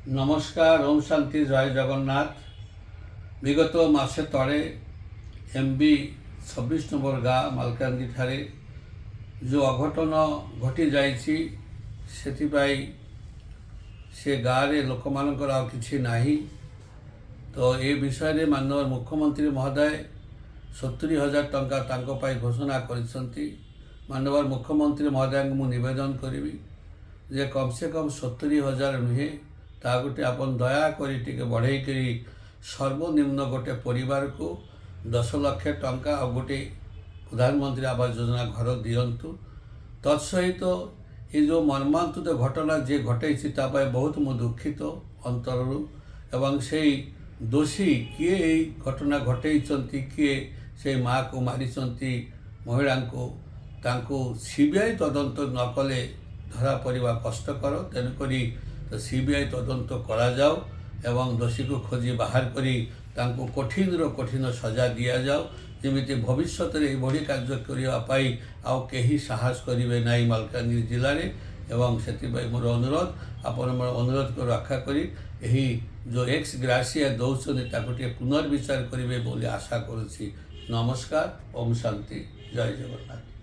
ନମସ୍କାର, ଓମ୍ ଶାନ୍ତି, ଜୟ ଜଗନ୍ନାଥ। ବିଗତ ମାସେ ତଳେ ଏମ୍ ବି 26 ନମ୍ବର ଗାଁ ମାଲକାନଗିରିଠାରେ ଯେଉଁ ଅଘଟଣ ଘଟିଯାଇଛି, ସେଥିପାଇଁ ସେ ଗାଁରେ ଲୋକମାନଙ୍କର ଆଉ କିଛି ନାହିଁ। ତ ଏ ବିଷୟରେ ମାନ୍ୟବର ମୁଖ୍ୟମନ୍ତ୍ରୀ ମହୋଦୟ 70,000 ଟଙ୍କା ତାଙ୍କ ପାଇଁ ଘୋଷଣା କରିଛନ୍ତି। ମାନ୍ୟବର ମୁଖ୍ୟମନ୍ତ୍ରୀ ମହୋଦୟଙ୍କୁ ମୁଁ ନିବେଦନ କରିବି ଯେ କମ୍ ସେ କମ୍ 70,000 ନୁହେଁ, ତା ଗୋଟେ ଆପଣ ଦୟାକରି ଟିକେ ବଢ଼େଇକରି ସର୍ବନିମ୍ନ ଗୋଟେ ପରିବାରକୁ 10 ଲକ୍ଷ ଟଙ୍କା ଆଉ ଗୋଟେ ପ୍ରଧାନମନ୍ତ୍ରୀ ଆବାସ ଯୋଜନା ଘର ଦିଅନ୍ତୁ। ତତ୍ସହିତ ଏ ଯେଉଁ ମର୍ମାନ୍ତୁଦ ଘଟଣା ଯିଏ ଘଟେଇଛି, ତା ପାଇଁ ବହୁତ ମୁଁ ଦୁଃଖିତ ଅନ୍ତରରୁ। ଏବଂ ସେଇ ଦୋଷୀ କିଏ, ଏଇ ଘଟଣା ଘଟେଇଛନ୍ତି କିଏ, ସେଇ ମାଆକୁ ମାରିଛନ୍ତି, ମହିଳାଙ୍କୁ, ତାଙ୍କୁ ସିବିଆଇ ତଦନ୍ତ ନ କଲେ ଧରା ପଡ଼ିବା କଷ୍ଟକର। ତେଣୁକରି ସିବିଆଇ ତଦନ୍ତ କରାଯାଉ ଏବଂ ଦୋଷୀକୁ ଖୋଜି ବାହାର କରି ତାଙ୍କୁ କଠିନରୁ କଠିନ ସଜା ଦିଆଯାଉ, ଯେମିତି ଭବିଷ୍ୟତରେ ଏଭଳି କାର୍ଯ୍ୟ କରିବା ପାଇଁ ଆଉ କେହି ସାହସ କରିବେ ନାହିଁ ମାଲକାନଗିରି ଜିଲ୍ଲାରେ। ଏବଂ ସେଥିପାଇଁ ମୋର ଅନୁରୋଧ, ଆପଣ ମୋର ଅନୁରୋଧକୁ ରକ୍ଷା କରି ଏହି ଯେଉଁ ଏକ୍ସ ଗ୍ରାସିଆ ଦେଉଛନ୍ତି, ତାକୁ ଟିକେ ପୁନର୍ବିଚାର କରିବେ ବୋଲି ଆଶା କରୁଛି। ନମସ୍କାର, ଓମ୍ ଶାନ୍ତି, ଜୟ ଜଗନ୍ନାଥ।